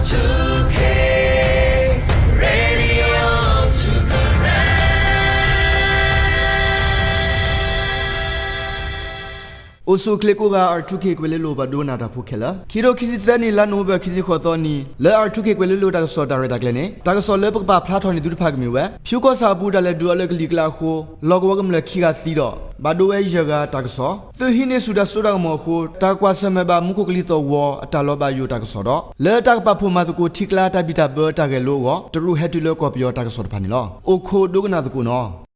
အိၣ်ဆူၣ်အိၣ်ချ့ကိးဂၤ R two K ကွဲၤလ့လိၤ ပှၤဒိကနၣ်တၢ်ဖိခဲလၢာ်, ခံကထိခံဆံသၢနံၣ် လါနိၣ်ဝ့ဘၢၣ် ခံဆံဃိးသီနံၤ လၢ R two K ကွဲၤလ့လိၤ တၢ်ကစီၣ်တၢ်ရဲၣ်တၢ်ကျဲၤန့ၣ် တၢ်ကစီၣ်လၢပကပာ်ဖျါထီၣ်န့ၢ်သုတဖၣ်ကမ့ၢ်ဝဲ ဖၠူကီၢ်ဆၣ်အပူၤ တၢ်လဲၤဒုးအီၤလၢကလံၤကျါအဃိ လီၢ်ကဝီၤကမျၢၢ်ခံဂၤသံဒီး ဘၣ်ဒိဝဲယဲၢ်ဂၤတၢ်ကစီၣ်, သုးဟံးန့ၢ်ဆူၣ်တၢ်စိတၢ်ကမီၤအဃိ တၢ်ကွၢ်ဆၢၣ်မဲာ်ဘၣ်မူခိၣ်ကလံၤသီၣ်ဝီၤအတၢ်လီၤဘၣ်ယိၣ်တၢ်ကစီၣ်ဒီး လၢတၢ်ကပာ်ဖှိၣ်မၤသကိးထံကျါတၢ်ဘံၣ်တၢ်ဘၢတၢ်ဂဲၤလိအဂီၢ် တရူးဟဲတုၤလၢကီၢ်ပယီၤတၢ်ကစီၣ်တဖၣ်န့ၣ်လီၤ. အိၣ်ခိးဒိကနၣ်သကိးနီၤ.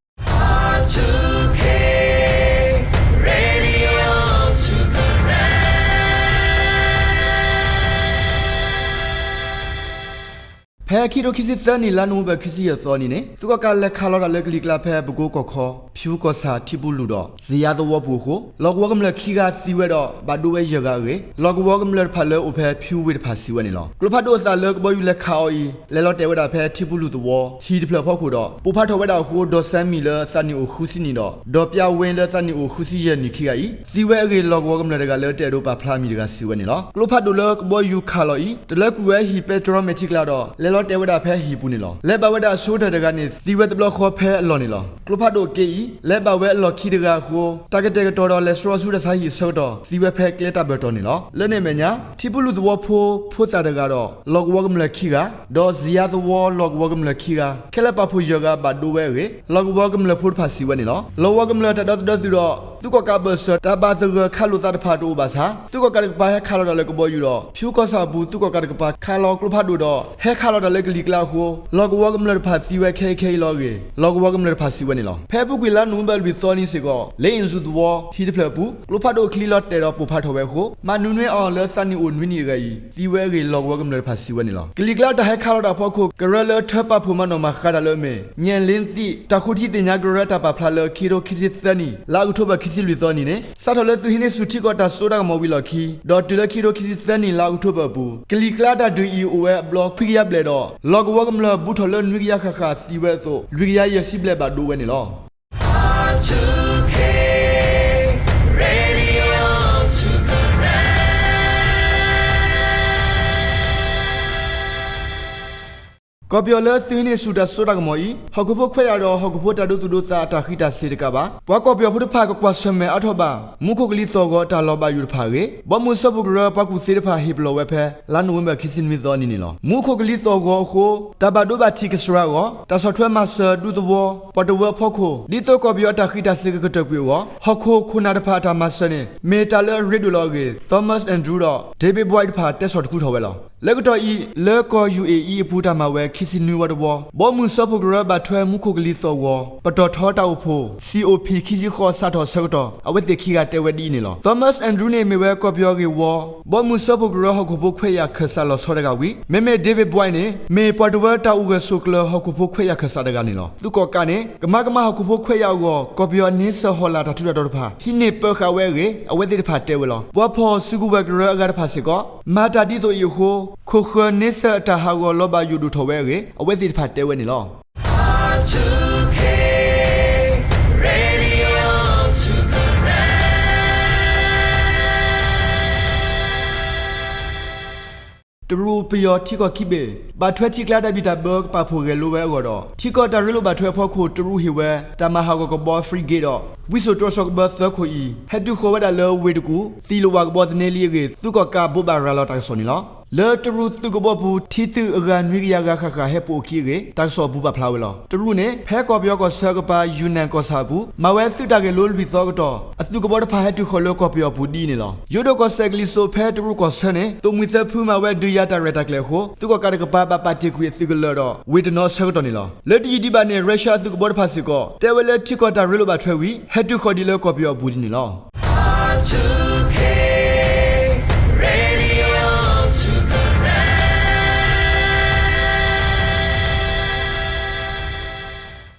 ဖဲခံကထိခံဆံသၢနံၣ် လါနိၣ်ဝ့ဘၢၣ် ခံဆံယဲၢ်သီနံၤန့ၣ် သုးကီၣ်ကးလဲၤခးလီၤတၢ်လၢကလံၤကျါဖဲပကိကီၢ်ခီ ဖၠူကီၢ်ဆၣ်ထံပူၤလူၢ်ဒီး စံယါသဝီပူၤအဃိ လီၢ်ကဝီၤကမျၢၢ်ခံဂၤသံဝဲဒီး ဘၣ်ဒိဝဲယဲၢ်ဂၤအဂ့ၢ် လီၢ်ကဝီၤကမျၢၢ်တဖၣ်လၢအိၣ်ဖဲဖၠူဝ့ၢ်တဖၣ်စံးဝဲန့ၣ်လီၤ. ကျိဖးဒိၣ်အသးလၢကဘီယူၤလဲၤခးအီၤအံၤ လဲၤလီၤတဲာ်ဝဲဒၣ်ဖဲထံပူၤလူၢ်သဝီ ဟံၣ်တဖျၢၣ်အဖီခိၣ်ဒီး ပိၢ်ဖးထီၣ်ဝဲဒၣ်အဃိ ဒီးစၢမံၤလၢသးနံၣ်အိၣ်ဃုဆံနံၣ်ဒီး ဒီးပၠးဝ့လၢသးနံၣ်အိၣ်ဃုဆံယဲၢ်နံၣ်ခံဂၤအံၤ သံဝဲအဂ့ၢ် လီၢ်ကဝီၤကမျၢၢ်တဂၤလၢတအဲၣ်ဒိးပာ်ဖျါအမံၤတဂၤစံးဝဲန့ၣ်လီၤ. ကျိဖးဒိၣ်လၢကဘီယူၤခးလီၤအံၤ တလၢကွံာ်ဝဲဟံၣ်ပဲတြီမဲာ်ထံကျါဒီး လဲၤလီၤတဲာ်ဝဲဒၣ်ဖဲဟံၣ်ပူၤန့ၣ်လီၤ. လဲၤဘၣ်ဝဲဒၣ်အဆိကတၢၢ်တဂၤန့ၣ် သံဝဲတဘျီဃီဖဲအလီၢ်န့ၣ်လီၤ. ကျိဖးဒိၣ်အက့အံၤ လဲၤဘၣ်ဝဲအလီၢ်ခံတဂၤအဃိ တၢ်ကတဲာ်ကတီၤဒီးလဲၤဆှီဆူတၢ်ဆါဟံၣ်အဆၢကတီၢ် သံဝဲဖဲကျဲတၢ်ဘၢၣ်တီၢ်န့ၣ်လီၤ. လၢန့ၣ်အမဲာ်ညါ ထံပူၤလူၢ်သဝီဖိ ဖိသၣ်တဂၤဒီး လီၢ်ကဝီၤကမျၢၢ်ခံဂၤ, ဒီးစံယါသဝီလီၢ်ကဝီၤကမျၢၢ်ခံဂၤ ခဲလၢာ်ပာ်ဖှိၣ်ယဲၢ်ဂၤဘၣ်ဒိဝဲအဂ့ၢ် လီၢ်ကဝီၤကမျၢၢ်ဖိတဖၣ်စံးဝဲန့ၣ်လီၤ. လီၢ်ကဝီၤကမျၢၢ်တၢ်ဒီသဒၢသုးဒီး သုးကီၣ်ကးဘၢၣ်စၢၤတၢ်ဘၣ်သဂၢၢ်ခးလိာ်သးတဖၣ်တအိၣ်ဘၣ်ဆၣ် သုးကီၣ်ကးတကပၤဟဲခးလီၤတၢ်လၢကဘီယူၤဒီး ဖၠူကီၢ်ဆၣ်အပူၤ သုးကီၣ်ကးတကပၤခးလီၤကျိဖးဒိၣ်ဒီး ဟဲခးလီၤတၢ်လၢကလံၤကျါအဃိ လီၢ်ကဝီၤကမျၢၢ်တဖၣ်သံဝဲခဲအံၤခဲအံၤလီၤအဂ့ၢ် လီၢ်ကဝီၤကမျၢၢ်တဖၣ်စံးဝဲန့ၣ်လီၤ. ဖဲအပူၤကွံာ်လါနိၣ်ဝ့ဘၢၣ်လွံၢ်သီနံၤစ့ၢ်ကီး လ့အ့ၣ်စူၤသဝီ ဟံၣ်တဖျၢၣ်အပူၤ ကျိဖးဒိၣ်ချံလီၤတဲာ်ဒီးပိၢ်ဖးထီၣ်ဝဲအဃိ မၤနုၤနွ့အီၤလၢသးနံၣ်အိၣ်နွံနံၣ်အဂၤအံၤ သံဝဲအဂ့ၢ်လီၢ်ကဝီၤကမျၢၢ်တဖၣ်စံးဝဲန့ၣ်လီၤ. ကလံၤကျါတၢ်ဟဲခးလီၤတၢ်အဖီခိၣ် ကရၢလၢထၢပာ်ဖှိၣ်မၤနီၣ်မၤဃါတၢ်လၢအမ့ၢ် ညဲၣ်လ့သံး တၢ်ဃုထံသ့ၣ်ညါကရၢတၢ်ပာ်ဖျါလၢခံကထိခံဆံသၢနံၣ် လါအီးကထိဘၢၣ်ခံဆံလွံၢ်သီနံၤန့ၣ် စးထီၣ်လၢသုးဟံးန့ၢ်ဆူၣ်ထံကီၢ်တၢ်စိတၢ်ကမီၤဝံၤအလီၢ်ခံ ဒီးတုၤလၢခံကထိခံဆံသၢနံၣ် လါအီးကထိဘၢၣ်အပူၤ ကလံၤကျါတၢ်ဒုးအံၤအိၣ်ဝဲအဘျီခွံကယၤဘျဲၣ်ဒီး လီၢ်ကဝီၤကမျၢၢ်ဘူးထီၣ်လၢနွံကယၤဃၣ်ဃၣ်သံဝဲအသိး လွံၢ်ကယၤယဲၢ်ဆံဘျဲၣ်ဘၣ်ဒိဝဲန့ၣ်လီၤ. ကီၢ်ပယီၤလၢသုးဟံးန့ၢ်ဆူၣ်တၢ်စိတၢ်ကမီၤအံၤ ဟီၣ်ခိၣ်ဖိခွဲးယာ်ဒီးဟီၣ်ခိၣ်ဖိတၢ်ဒိသူၣ်ဒိသးအတၢ်ဃံးတၢ်စ့ၤတကးဘၣ် ပှၤကီၢ်ပယီၤဖိတဖၣ်ကကွၢ်ဆၢၣ်မဲာ်အါထီၣ်ဘၣ် မူခိၣ်ကလံၤသီၣ်ဂီၤအတၢ်လီၤဘၣ်ယိၣ်တဖၣ်အဂ့ၢ် ဘီမုၢ်စၢဖှိၣ်ကရၢပှၤကူၣ်သ့တဖၣ်ဟ့ၣ်ပလီၢ်ဝဲဖဲ လါနိၣ်ဝ့ဘၢၣ်ခံဆံနွံသီနံၤန့ၣ်လီၤ. မူခိၣ်ကလံၤသီၣ်ဂီၤအဃိ တၢ်ဘၣ်ဒိဘၣ်ထံးကစှၤအဂီၢ် တၢ်ဆီၣ်ထွဲမၤစၢၤဒူသဝီ ပှၤတဝၢအဖီခိၣ် ဒ်သိးကီၢ်ပယီၤအတၢ်ဃံးတၢ်စ့ၤကကတၢၢ်ကွံာ်အဂီၢ် ဟီၣ်ခိၣ်ခိၣ်နၢ်တဖၣ်အတၢ်မၤစၢၤန့ၣ် မ့ၢ်တၢ်လၢအရ့ဒိၣ်လီၤအဂ့ၢ် Thomas Andrews ဒီး David Boyd တဖၣ်တဲဆီၣ်တခူထီၣ်ဝဲလီၤ. လၢကတီၢ်အံၤ လၢကီၢ် ယူဢေအံ အပူၤတၢ်မၤဝဲခံဆံနွံဝီတဝီ ဘီမုၢ်စၢဖှိၣ်ကရၢဘၣ်ထွဲမူခိၣ်ကလံၤသီၣ်ဂီၤ ပတီၢ်ထီတၢ်အိၣ်ဖှိၣ် စီအိၣ်ဖံၣ် ခံဆံဃိးစးထီၣ်အဆၢကတီၢ် အဝဲသ့ၣ်ခံဂၤတဲဝဲဒ်အံၤန့ၣ်လီၤ. Thomas Andrews န့ၣ်မ့ၢ်ဝဲကီၢ်ပယီၤဂ့ၢ်ဝီ ဘီမုၢ်စၢဖှိၣ်ကရၢဟီၣ်ခိၣ်ဖိခွဲးယာ်ခၢၣ်စးလီၤဆီတဂၤဝံၤ မ့မ့ၢ် David Boyd န့ၣ် မ့ၢ်ပှၤတဝၢတၢ်အိၣ်ဂၢၢ်ဆိးကျၢၤဟီၣ်ခိၣ်ဖိခွဲးယာ်ခၢၣ်စးတဂၤန့ၣ်လီၤ. သုးကီၣ်ကးန့ၣ် ကမၤကမၣ်ဟီၣ်ခိၣ်ဖိခွဲးယာ်အဂီၢ် ကီၢ်ပယီၤန့ဆၢၣ်ဟီၣ်လာ်တၢ်ထူးတၢ်တီၤတဖၣ် ဟံးန့ၢ်ပၢဃာ်ဝဲအဂ့ၢ် အဝဲသ့ၣ်တဖၣ်တဲဝဲလီၤ. ပှၤဖီၣ်စုကဝဲၤကရၢအဂၤတဖၣ်စ့ၢ်ကီး မၤတၢ်ဒ်သိးအံၤအဃိ ခိၣ်ဃၢၤန့ဆၢၣ်အတၢ်ဟးဂီၤလီၤဘၣ်ယိၣ်ဒိၣ်ထီၣ်ဝဲအဂ့ၢ် အဝဲသ့ၣ်တဖၣ်တဲဝဲန့ၣ်လီၤ. တရူးပယီၤထံကီၢ်ခံဘ့ၣ် ဘၣ်ထွဲထံကျါတၢ်ဘံၣ်တၢ်ဘၢကပာ်ဖှိၣ်ဂဲၤလိဝဲအဂီၢ်ဒီး ထံကီၢ်တၢ်ရ့လိာ်ဘၣ်ထွဲအဖီခိၣ် တရူးဟ့ၣ်ဝဲ တၢ်မၤဟးဂီၤကဘီ frigate ဒီး ဝံစိာ်တြီဆၢကဘၢသၢခိၣ်အံၤ ဟဲတုၤဃီၤဝဲဒၣ်လၢဝ့ၢ်တကူၣ် သံၣ်လဝၣ်ကဘီသန့လံအဂ့ၢ် သုးကီၣ်ကးဘိးဘၣ်ရၤလီၤတၢ်ကစီၣ်န့ၣ်လီၤ. လၢတရူးသုးကဘီပူၤ ထံသုးအဂၤနွံကယၤဂၤဃၣ်ဃၣ်ဟဲပိာ်အခံအဂ့ၢ် တၢ်ကစီၣ်အပူၤပာ်ဖျါဝဲလီၤ. တရူးန့ၣ် ဖဲကီၢ်ပယီၤကီၢ်ဆၢကပၤ ယူနၣ်ကီၢ်ဆၣ်အပူၤ မၤဝဲသုးတၢ်ဂဲၤလိလွံၢ်သီအကတီၢ် အသုးကဘီတဖၣ်ဟဲတုၤဃီၤလၢကီၢ်ပယီၤအပူၤဒ်အံၤန့ၣ်လီၤ. ယိၣ်ဒိၣ်ကီၢ်စဲၣ်ကလံၤစိးဖဲတရူးကီၢ်ဆၢန့ၣ် သိၣ်မှံသၢဖုမၤဝဲဒုးယၤတၢ်ရဲၣ်တၢ်ကျဲၤအဃိ သုးကီၣ်ကးတကပၤဘၣ်ပာ်တ့ၢ်ကွံာ်အသုးကလၢၤဒီး ဝ့ၢ်တနီၤအဆၢကတီၢ်န့ၣ်လီၤ. လၢတယံာ်ဒံးဘၣ်န့ၣ် ရၢရှၢၣ်အသုးကဘီတဖၣ်စ့ၢ်ကီး တဲဝဲလၢထံကီၢ်တၢ်ရ့လိာ်ဘၣ်ထွဲဝံၤ ဟဲတုၤဃီၤဒံးလၢကီၢ်ပယီၤအပူၤဒ်န့ၣ်လီၤ.